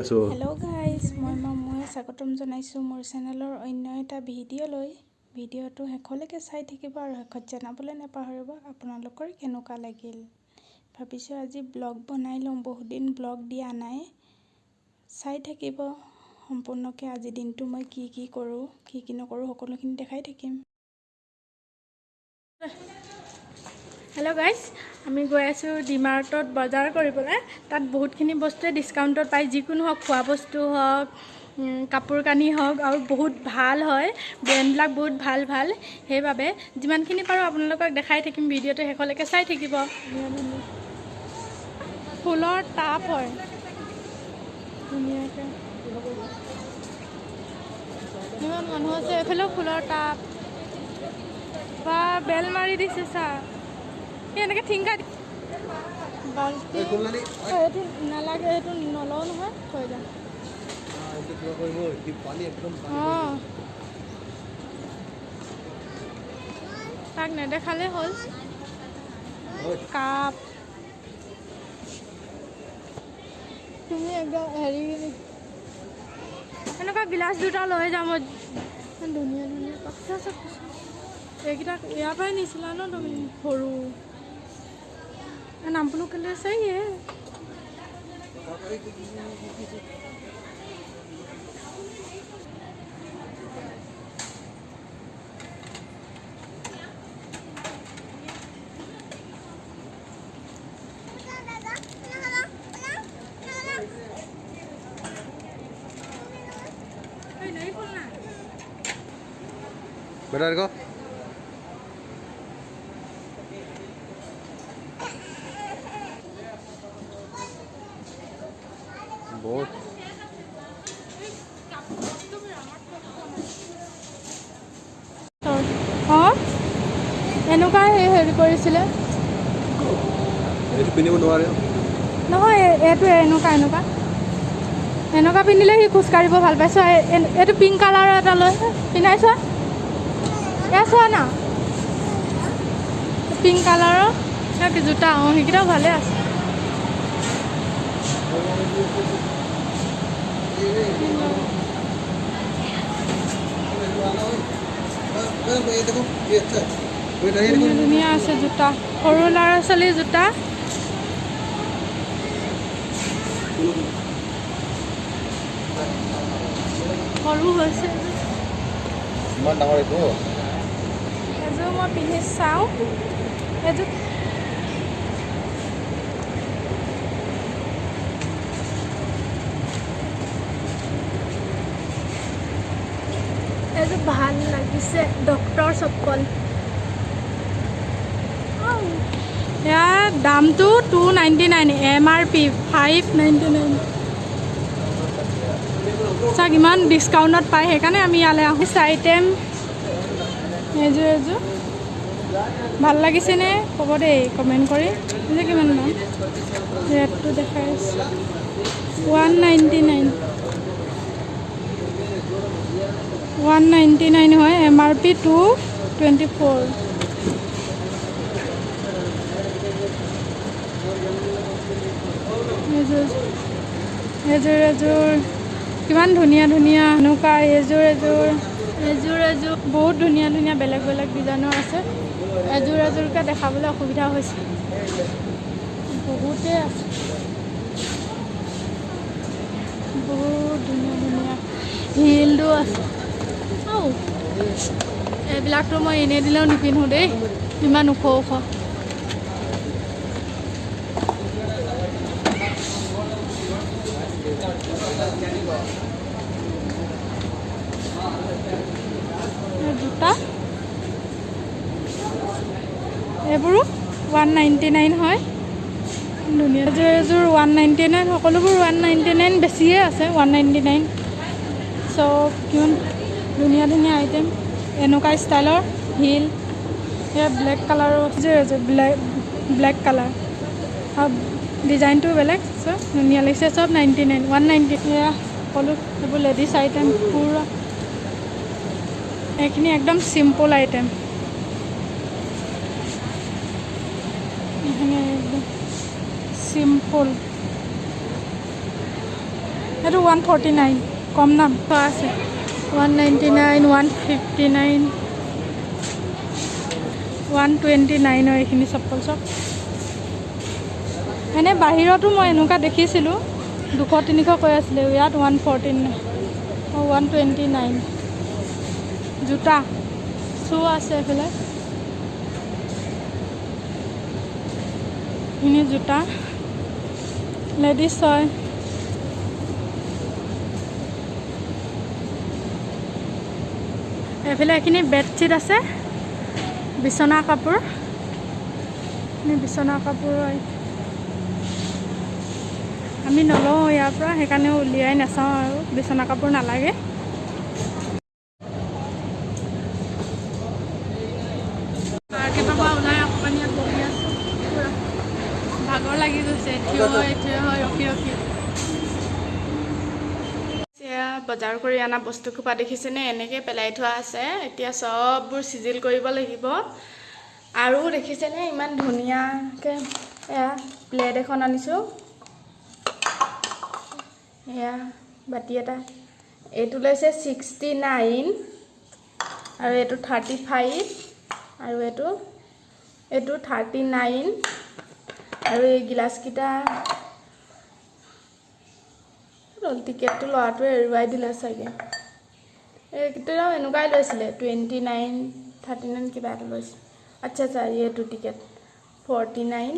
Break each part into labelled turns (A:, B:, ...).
A: আছো।
B: Hello' guys, মই মামুৱে স্বাগতম জনাইছোঁ মোৰ চেনেলৰ অন্য এটা ভিডিঅ'লৈ। ভিডিঅ'টো শেষলৈকে চাই থাকিব আৰু শেষত জনাবলৈ নাপাহৰিব আপোনালোকৰ কেনেকুৱা লাগিল। ভাবিছোঁ আজি ব্লগ বনাই লওঁ, বহুত দিন ব্লগ দিয়া নাই। চাই থাকিব সম্পূৰ্ণকৈ, আজিৰ দিনটো মই কি কি কৰোঁ, কি কি নকৰোঁ, সকলোখিনি দেখাই থাকিম।
C: হেল্ল' গাইজ, আমি গৈ আছোঁ ডিমাৰ্টত বজাৰ কৰিবলৈ। তাত বহুতখিনি বস্তুৱে ডিছকাউণ্টত পায়, যিকোনো হওক, খোৱা বস্তু হওক, কাপোৰ কানি হওক, আৰু বহুত ভাল হয়, ব্ৰেণ্ডবিলাক বহুত ভাল ভাল। সেইবাবে যিমানখিনি পাৰোঁ আপোনালোকক দেখাই থাকিম। ভিডিঅ'টো শেষলৈকে চাই থাকিব। ফুলৰ টাপ হয় ধুনীয়াকৈ। ইমান মানুহ আছে, এইফালেও ফুলৰ টাপ বা বেল মাৰি দিছে। চা, এই এনেকৈ ঠিংকা বাল্টি। এইটো নালাগে, এইটো নলওঁ নহয়, থৈ যাম। অঁ, তাক নেদেখালে হ'ল। কাপ তুমি একদম হেৰি, এনেকুৱা গিলাচ দুটা লৈ যাম মই। ইমান ধুনীয়া ধুনীয়া কাপ আছে। এইকেইটা ইয়াৰ পৰাই নিছিলা ন তুমি? সৰু নামটো কেলে চাই। नहीं खोलना।
A: बेटा देखो। বহুত।
C: অঁ, এনেকুৱাই হেৰি কৰিছিলে।
A: এইটো পিন্ধিব নোৱাৰে।
C: নহয়, এইটো এনেকুৱা এনেকুৱা এনেকুৱা পিন্ধিলে সি খোজকাঢ়িব ভাল পাইছোঁ। এইটো পিংক কালাৰৰ এটা লৈ পিন্ধাই চোৱা। এয়া চোৱা না, পিংক কালাৰৰ জোতা। অঁ, সেইকেইটাও ভালে আছে।
A: ये देखो, ये अच्छा है बेटा, ये।
C: ধুনীয়া ধুনীয়া আছে জোতা, সৰু ল'ৰা ছোৱালীৰ জোতা। সৰু হৈছে।
A: ইমান ডাঙৰ এইটো।
C: এযোৰ মই পিন্ধি চাওঁ এযোৰ। এযোৰ ভাল লাগিছে, ডক্টৰ চপ্পল। ইয়াৰ দামটো 299, MRP 599। চাওক, ইমান ডিছকাউণ্টত পায়, সেইকাৰণে আমি ইয়ালৈ আহোঁ। আইটেম এযোৰ এযোৰ ভাল লাগিছেনে ক'ব দেই কমেণ্ট কৰি। এইযোৰ কিমান দাম? ৰেটটো দেখাই আছে 199, 199 হয়, MRP 224। এযোৰ এযোৰ এযোৰ কিমান ধুনীয়া ধুনীয়া। এনেকুৱা এযোৰ এযোৰ এযোৰ এযোৰ বহুত ধুনীয়া ধুনীয়া, বেলেগ বেলেগ ডিজাইনৰ আছে। এযোৰ এযোৰকৈ দেখাবলৈ অসুবিধা হৈছে, বহুতেই আছে। বহুত ধুনীয়া ধুনীয়া হিলটো আছে। ঔ, এইবিলাকতো মই এনেই দিলেও নিপিন্ধো দেই, ইমান ওখ ওখ। এই জোতা এইবোৰো 199 হয়। ধুনীয়া এযোৰ এযোৰ 199, সকলোবোৰ 199, বেছিয়ে আছে 199 চব। কিমান ধুনীয়া ধুনীয়া আইটেম, এনেকুৱা ষ্টাইলৰ হিল। সেয়া ব্লেক কালাৰৰ এযোৰ এযোৰ, ব্লেক ব্লেক কালাৰ আৰু ডিজাইনটো বেলেগ, চব ধুনীয়া লাগিছে। চব 99, 190। এয়া সকলো এইবোৰ লেডিজ আইটেম পূৰা। এইখিনি একদম চিম্পল আইটেম। এইখিনি একদম চিম্পল। সেইটো 149, কম দাম আছে। 199, 159, 129ৰ এইখিনি চপ্পল চব। এনেই বাহিৰতো মই এনেকুৱা দেখিছিলোঁ, 200 300 কৈ আছিলে, ইয়াত 149, 129। জোতা শ্বু আছে এইফালে। এইখিনি জোতা লেডিজ হয়। এইফালে এইখিনি বেডশ্বীট আছে, বিচনা কাপোৰ। এইখিনি বিচনা কাপোৰ হয়। আমি নলওঁ ইয়াৰ পৰা, সেইকাৰণে উলিয়াই নাচাওঁ আৰু। বিচনা কাপোৰ নালাগে। মাৰ্কেটৰ পৰা ওলাই অকণমান ইয়াত বহি আছোঁ। পূৰা ভাগৰ লাগি গৈছে থিয় হৈ থিয় হৈ, ৰখি ৰখি।
B: এয়া বজাৰ কৰি অনা বস্তু সোপা দেখিছেনে? এনেকৈ পেলাই থোৱা আছে। এতিয়া চববোৰ চিজিল কৰিব লাগিব। আৰু দেখিছেনে ইমান ধুনীয়াকৈ এয়া প্লেট এখন আনিছোঁ। এয়া বাতি এটা, এইটো লৈছে 69 আৰু এইটো 35 আৰু এইটো 39। আৰু এই গিলাচকেইটা, টিকেটটো ল'ৰাটোৱে এৰুৱাই দিলে চাগে। এইকেইটাও এনেকুৱাই লৈছিলে, 29, 39 কিবা এটা লৈছিলে। আচ্ছা আচ্ছা, এইটো টিকেট 49।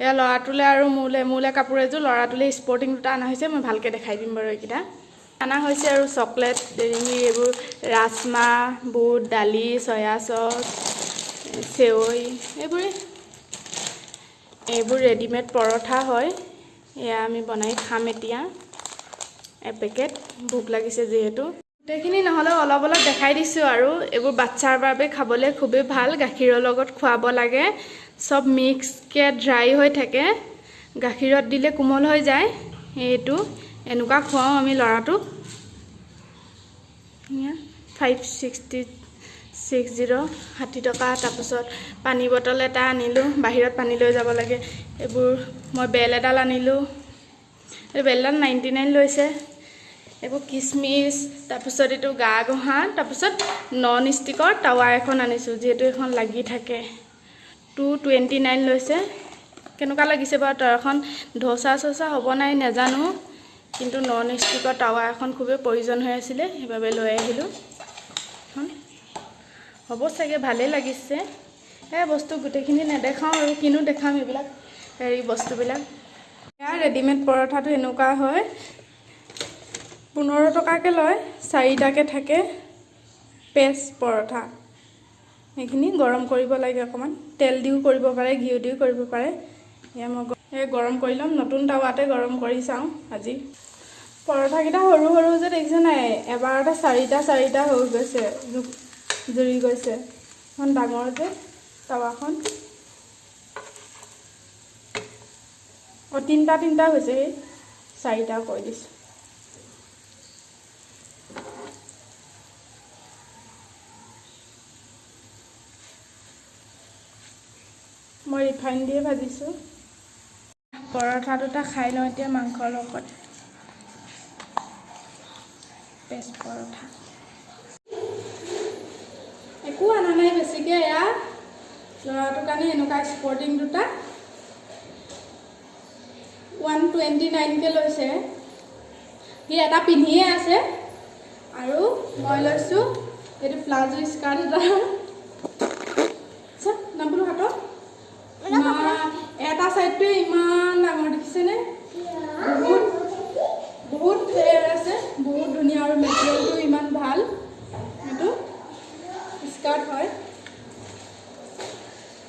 B: এয়া ল'ৰাটোলৈ আৰু মোলৈ কাপোৰ এযোৰ, ল'ৰাটোলৈ স্পৰ্টিং দুটা অনা হৈছে। মই ভালকৈ দেখাই দিম বাৰু। এইকেইটা অনা হৈছে। আৰু চকলেট, ডেইৰী মিল্ক, এইবোৰ ৰাজমাহ, বুট, দালি, চয়া চচ, চেৱৈ, এইবোৰেই। এইবোৰ ৰেডিমেড পৰঠা হয়। এয়া আমি বনাই খাম এতিয়া এপেকেট, ভোক লাগিছে যিহেতু। গোটেইখিনি নহ'লেও অলপ অলপ দেখাই দিছোঁ। আৰু এইবোৰ বাচ্ছাৰ বাবে খাবলৈ খুবেই ভাল, গাখীৰৰ লগত খুৱাব লাগে। চব মিক্সকৈ ড্ৰাই হৈ থাকে, গাখীৰত দিলে কোমল হৈ যায়। এইটো এনেকুৱা খুৱাওঁ আমি ল'ৰাটোক। 5 60 6 0, 60 টকা। তাৰপাছত পানী বটল এটা আনিলোঁ, বাহিৰত পানী লৈ যাব লাগে। এইবোৰ মই বেল এডাল আনিলোঁ, এই বেলডাল 99 লৈছে। এইবোৰ কিচমিচ, তাৰপিছত এইটো গা ঘঁহা, তাৰপিছত নন ষ্টিকৰ টাৱা এখন আনিছোঁ, যিহেতু এইখন লাগি থাকে। 229 লৈছে। কেনেকুৱা লাগিছে বাৰু টাৱাখন? ধচা চচা হ'ব নাই নাজানো, কিন্তু নন ষ্টিকৰ টাৱা এখন খুবেই প্ৰয়োজন হৈ আছিলে, সেইবাবে লৈ আহিলোঁ। এখন হ'ব চাগে, ভালেই লাগিছে। সেই বস্তু গোটেইখিনি নেদেখাওঁ আৰু কিনো দেখাম এইবিলাক হেৰি বস্তুবিলাক। এয়া ৰেডিমেড পৰঠাটো এনেকুৱা হয়। 15 টকাকৈ লয়, চাৰিটাকৈ থাকে। পেষ্ট পৰঠা। সেইখিনি গৰম কৰিব লাগে অকণমান, তেল দিও কৰিব পাৰে, ঘিউ দিও কৰিব পাৰে। এয়া মই এই গৰম কৰি ল'ম। নতুন টাৱাতে গৰম কৰি চাওঁ আজি। পৰঠাকেইটা সৰু সৰু যে, দেখিছে নাই? এবাৰতে চাৰিটা চাৰিটা হৈ গৈছে, জুৰি গৈছে। এখন ডাঙৰ যে টাৱাখন। অঁ, তিনিটা তিনিটা হৈছে, সেই চাৰিটা কৈ দিছোঁ। মই ৰিফাইন দিয়ে ভাজিছোঁ। পৰঠা দুটা খাই লওঁ এতিয়া মাংসৰ লগত। পেষ্ট পৰঠা। একো অনা নাই বেছিকৈ। এয়া ল'ৰাটোৰ কাৰণে এনেকুৱা স্পৰ্টিং দুটা 129কৈ লৈছে। সি এটা পিন্ধিয়ে আছে। আৰু মই লৈছোঁ এইটো প্লাজো স্কাৰ্ট এটা। আচ্ছা, নামটো হাতত এটা চাইডটোৱে ইমান ডাঙৰ, দেখিছেনে? বহুত বহুত ফ্লেয়াৰ আছে, বহুত ধুনীয়া আৰু মেটেৰিয়েলটো ইমান ভাল। এইটো স্কাৰ্ট হয়,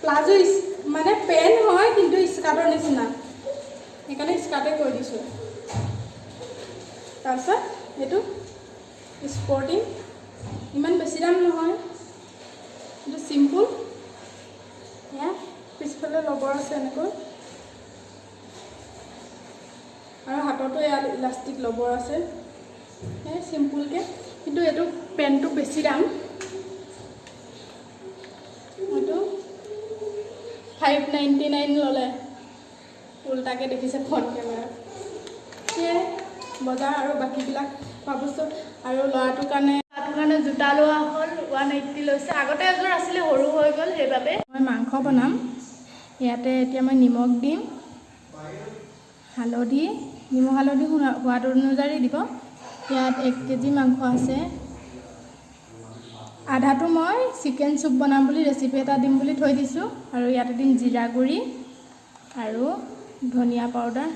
B: প্লাজো মানে পেণ্ট হয়, কিন্তু স্কাৰ্টৰ নিচিনা, সেইকাৰণে স্কাৰ্টে কৈ দিছোঁ। তাৰপিছত এইটো স্পৰ্টিং, ইমান বেছি দাম নহয়। এইটো চিম্পুল। এয়া পিছফালে ৰবৰ আছে এনেকৈ আৰু হাততো এয়া ইলাষ্টিক ৰবৰ আছে। এই চিম্পুলকৈ, কিন্তু এইটো পেণ্টটো বেছি দাম। এইটো 599 ল'লে। উল্টাকৈ দেখিছে ফ্ৰণ্ট কেমেৰাত। সেয়াই।
C: বজাৰ আৰু বাকীবিলাক খোৱা বস্তু আৰু ল'ৰাটোৰ কাৰণে জোতা লোৱা হ'ল। 180 লৈছে। আগতে এযোৰ আছিলে, সৰু হৈ গ'ল, সেইবাবে। মই মাংস বনাম। ইয়াতে এতিয়া মই নিমখ দিম, হালধি। নিমখ হালধি সোৱাদ অনুযায়ী দিব। ইয়াত 1 কেজি মাংস আছে। আধাটো মই চিকেন চুপ বনাম বুলি, ৰেচিপি এটা দিম বুলি থৈ দিছোঁ। আৰু ইয়াতে দিম জিৰা গুড়ি আৰু ধনিয়া পাউডাৰ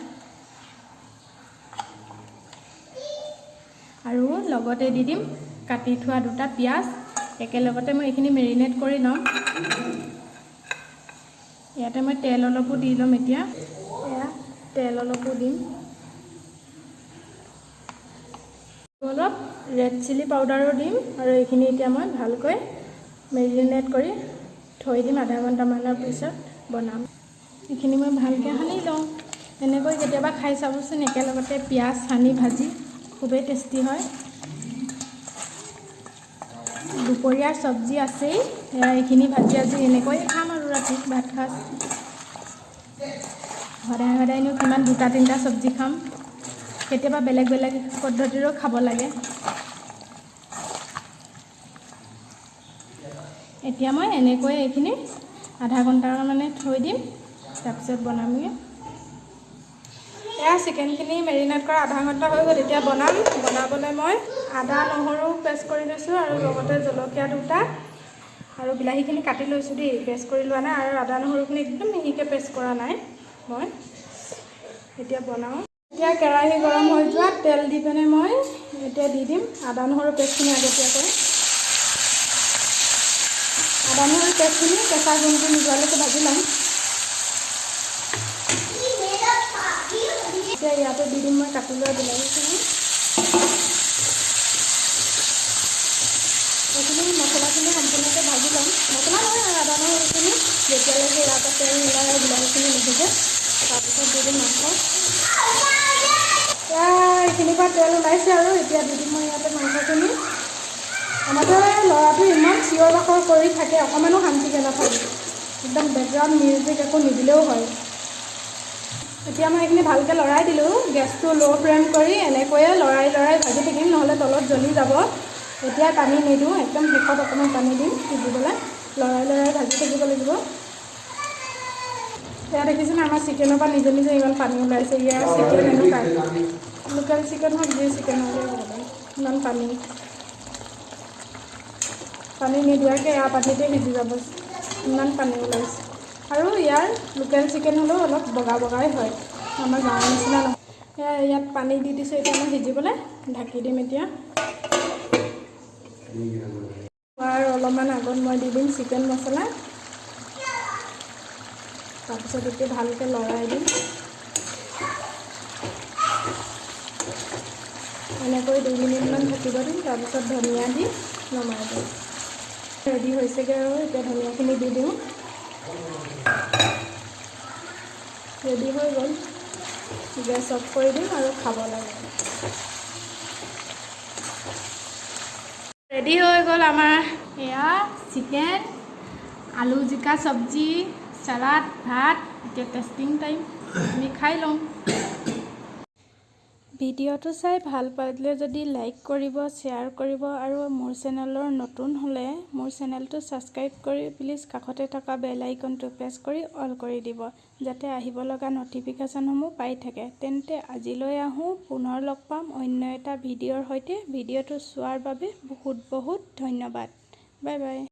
C: আৰু লগতে দি দিম কাটি থোৱা দুটা পিঁয়াজ। একেলগতে মই এইখিনি মেৰিনেট কৰি ল'ম। ইয়াতে মই তেল অলপো দি ল'ম এতিয়া। এয়া তেল অলপো দিম, অলপ ৰেড চিলি পাউডাৰো দিম আৰু এইখিনি এতিয়া মই ভালকৈ মেৰিনেট কৰি থৈ দিম। আধা ঘণ্টামানৰ পিছত বনাম। এইখিনি মই ভালকৈ সানি লওঁ। এনেকৈ কেতিয়াবা খাই চাবচোন, একেলগতে পিঁয়াজ সানি ভাজি খুবেই টেষ্টি হয়। দুপৰীয়াৰ চব্জি আছেই। এয়া এইখিনি ভাজি আজি এনেকৈয়ে খাম আৰু ৰাতি ভাত সাজ। সদায় সদায়নো কিমান দুটা তিনিটা চব্জি খাম? কেতিয়াবা বেলেগ বেলেগ পদ্ধতিৰেও খাব লাগে। এতিয়া মই এনেকৈ এইখিনি আধা ঘণ্টাৰ মানে থৈ দিম, তাৰপিছত বনামগৈ। এয়া চিকেনখিনি মেৰিনেট কৰা আধা ঘণ্টা হৈ গ'ল। এতিয়া বনাম। বনাবলৈ মই আদা নহৰু পেষ্ট কৰি লৈছোঁ আৰু লগতে জলকীয়া দুটা আৰু বিলাহীখিনি কাটি লৈছোঁ দেই, পেষ্ট কৰি লোৱা নাই। আৰু আদা নহৰুখিনি একদম মিহিকৈ পেষ্ট কৰা নাই মই। এতিয়া বনাওঁ। এতিয়া কেৰাহী গৰম হৈ যোৱাত তেল দি পিনে মই এতিয়া দি দিম আদা নহৰু পেষ্টখিনি। আগতীয়াকৈ আদা নহৰু পেষ্টখিনি কেঁচা গোন্ধটো নোযোৱালৈকে ভাজি ল'ম। এতিয়া ইয়াতে দি দিম মই কাটি লোৱা বিলাহীখিনি। এইখিনি মছলাখিনি সম্পূৰ্ণকৈ ভাজি ল'ম। মছলা নহয় আৰু আদা নহৰুখিনি। যেতিয়ালৈকে ইয়াৰ পৰা তেল নোলায় আৰু বিলাহীখিনি নুসিজে, তাৰপিছত দি দিম মাংস। এতিয়া এইখিনিৰ পৰা তেল ওলাইছে আৰু এতিয়া দি দিম মই ইয়াতে মাংসখিনি। আমাৰতো ল'ৰাটো ইমান চিঞৰ বাখৰ কৰি থাকে, অকণমানো শান্তিকৈ নাথাকে। একদম বেকগ্ৰাউণ্ড মিউজিক একো নিদিলেও হয়। এতিয়া মই এইখিনি ভালকৈ লৰাই দিলোঁ। গেছটো ল' ফ্লেম কৰি এনেকৈয়ে লৰাই লৰাই ভাজি থাকিম, নহ'লে তলত জ্বলি যাব। এতিয়া পানী নিদিওঁ, একদম শেষত অকণমান পানী দিম সিজিবলৈ। লৰাই লৰাই ভাজি থাকিব লাগিব। এয়া দেখিছেনে, আমাৰ চিকেনৰ পৰা নিজে নিজে ইমান পানী ওলাইছে। ইয়াৰ চিকেন এনেকুৱা, লোকেল চিকেন হওক, যি চিকেন হওক, ইমান পানী। পানী নিদিয়াকৈ এয়া পানীতে সিজি যাব, ইমান পানী ওলাইছে। আৰু ইয়াৰ লোকেল চিকেন হ'লেও অলপ বগা বগাই হয়, আমাৰ গাঁৱৰ নিচিনা নহয়। এয়া ইয়াত পানী দি দিছোঁ। এতিয়া মই সিজিবলৈ ঢাকি দিম। এতিয়া খোৱাৰ অলপমান আগত মই দি দিম চিকেন মছলা। তাৰপিছত এতিয়া ভালকৈ লৰাই দিম। এনেকৈ 2 মিনিটমান থাকিব দিম। তাৰপিছত ধনিয়া দি নমাই দিম। ৰেডি হৈছেগৈ আৰু এতিয়া ধনিয়াখিনি দি দিওঁ। ৰেডি হৈ গ'ল। গেছ অফ কৰি দিম আৰু খাব লাগে। ৰেডি হৈ গ'ল আমাৰ এয়া চিকেন, আলু জিকা চব্জি, চালাড, ভাত। এতিয়া টেষ্টিং টাইম, আমি খাই লওঁ।
B: ভিডিঅ'টো চাই ভাল পালে যদি লাইক কৰিব, শ্বেয়াৰ কৰিব আৰু মোৰ চেনেলৰ নতুন হ'লে মোৰ চেনেলটো ছাবস্ক্ৰাইব কৰি প্লিজ কাষতে থকা বেল আইকনটো প্ৰেছ কৰি অল কৰি দিব, যাতে আহিব লগা ন'টিফিকেশ্যনসমূহ পাই থাকে। তেন্তে আজিলৈ আহোঁ। পুনৰ লগ পাম অন্য এটা ভিডিঅ'ৰ সৈতে। ভিডিঅ'টো চোৱাৰ বাবে বহুত বহুত ধন্যবাদ। Bye bye.